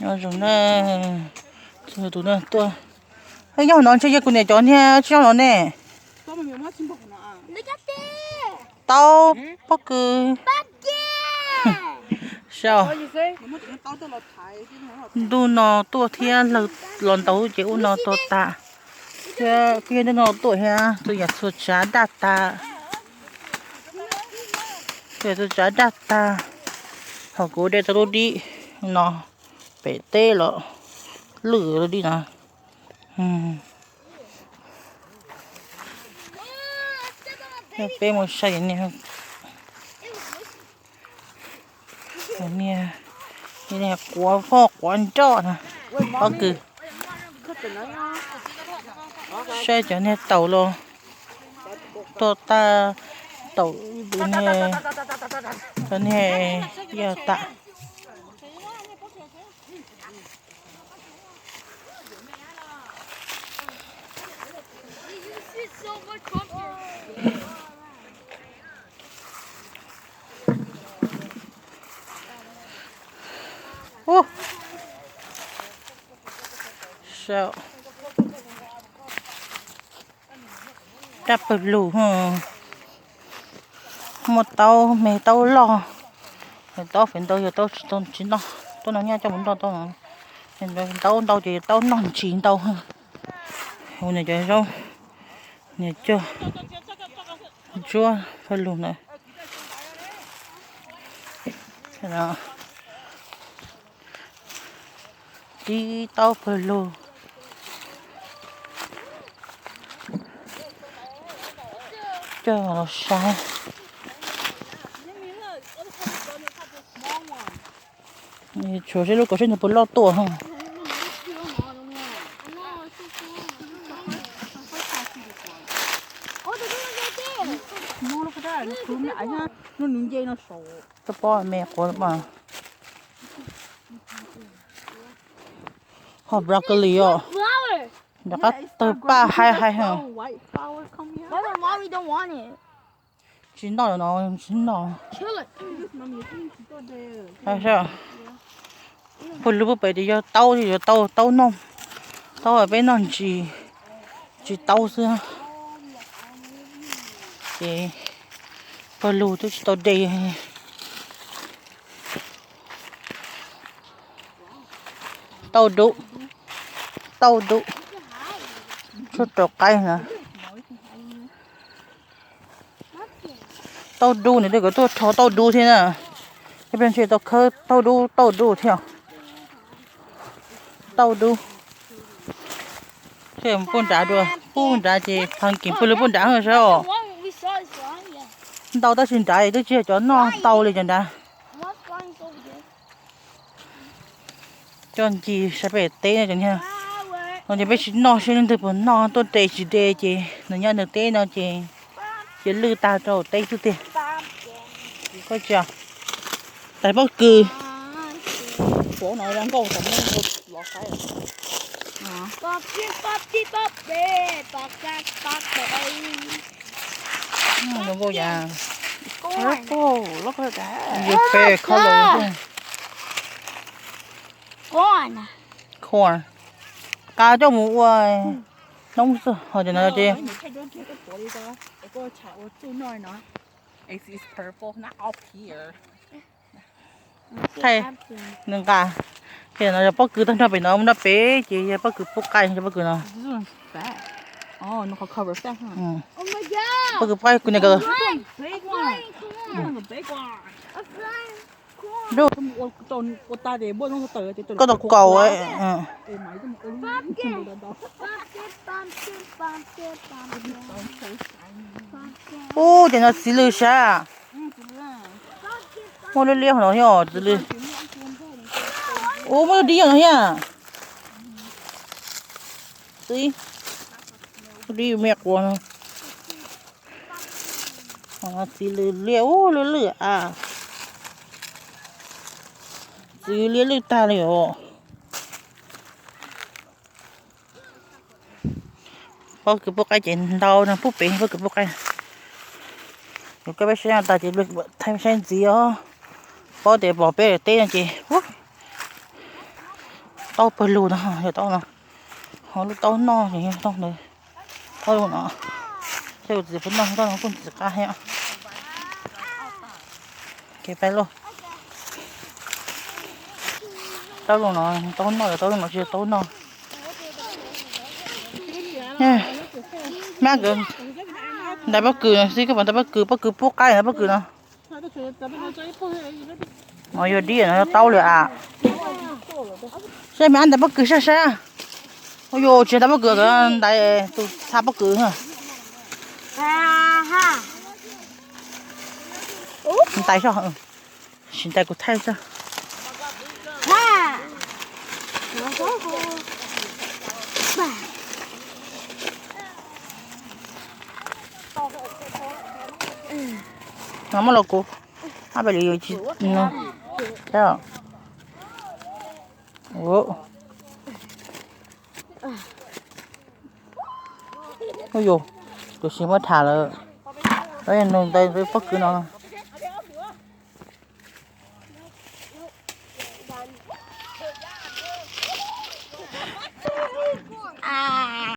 Zoo na, tus no tuaj. Nyob no ntshe yog kuv niam cov niag tsis nyob no ne. Tau pob kws. Saib, ntuj no tuaj thiab los ntaus ces ub no tuag tas. Thiab kuj yog ntuj no tuaj thiab tus yam txhua tsav daj tas. Tus yam txhua tsav daj tas. Ho kuv de tau lub dib no pem teb los lwj lub dib no. Peb mus saib niag, niag quav poj quav nroj na, pob kws. Saib cov niag taum los toj tag, taum ib tug niag, cov niag yog tas. Ub, saib, daj pawg lug, muaj taub me taub loj, taub fev ntau yog taub tsis tau tsis noj, taub no nyaj coj mus noj taub no, taub ntau ces taub noj ntsis ntau. Ua niam cov zaub, niam cog ntsuab pawg lug na. Tib taub pawg lug. Coj los saib. Tshuav seb lub kaum seb nws puas loj tuaj. Koj pob me quav mas. Ho broccoli os. Nram qab tawg paj haib haib heev. Tsis noj no, tsis noj. Pawg lug pem tias yog taub, yuav tau taub noj, taub peb noj ntsis, tsis taub xwb. Ces pawg lug twb tsis tau de. Tauj dub, tauj dub, tshuaj rau qaib na. Tauj dub nws tej kom tuaj rho tauj dub thiab na. Ib pliag ntshe tau khawb tauj dub, tauj dub thiab. Tauj dub. Pub nrad dua, pub nrad ces pumpkin pawg lug pub nrad sab os. Ntau tab sis nrad twb tsis yog cov noj ntau li cov nrad. Coj ncig saib pem teb no cov niag. No ces peb tsis noj seb leej twg puas noj, tuaj de tsis de ces nws nyob nws teb no ces cia lwj tag rau teb xwb tiag. Koj tsis, tais pob kws. Zoo nkauj yam. Your favorite color. Corn. Qa coj mus ua noob xwb ho cov no ces. Thaij nws nqa, ces no yog pob kws tag nrho pem no mus nrog pem ces yog pob kws pub qaib, yog pob kws no. Pob kws pub qaib kuv niam. Koj tau kaus. Ub, ces no txiv lws sav. Muaj liab liab no thiab txiv lws. Ub, muaj dib no thiab. Txiv, dib me quav no. Txiv lws liab ub lwj lwj a. Txiv liab lwj tag li os. Pob kws pub qaib ces ntau no, pub pem pob kws pub qaib. Yog koj peb saib tag ces thaij saib ntxiv os. Paub tias pom peb teb no ces. Taub pawg lug no, yog taub no, ho lub taub noj ces yog taub ntawd, taub lug no, thiab kuv txiv pheej noj taub no kuj ntxim qab thiab. Kev peb lug, taub lug no, taub noj, taub lug no tsis yog taub noj. Mab, ntais pob kws no xwb, koj pom ntais pob kws, pob kws pub qaib ntais pob kws no. No yog dib no yog taub li as. Saib me ab ntais pob kws saib saib. Ua yuav tsis ntais pob kws, ntais tus txha pob kws. Ntais soj, sim ntais kuv thaij soj. No muab los kuv, ab pem li tsis, saib os. Ua yuav, kuv sim muab tham lawm. Nws ntais pob kws no.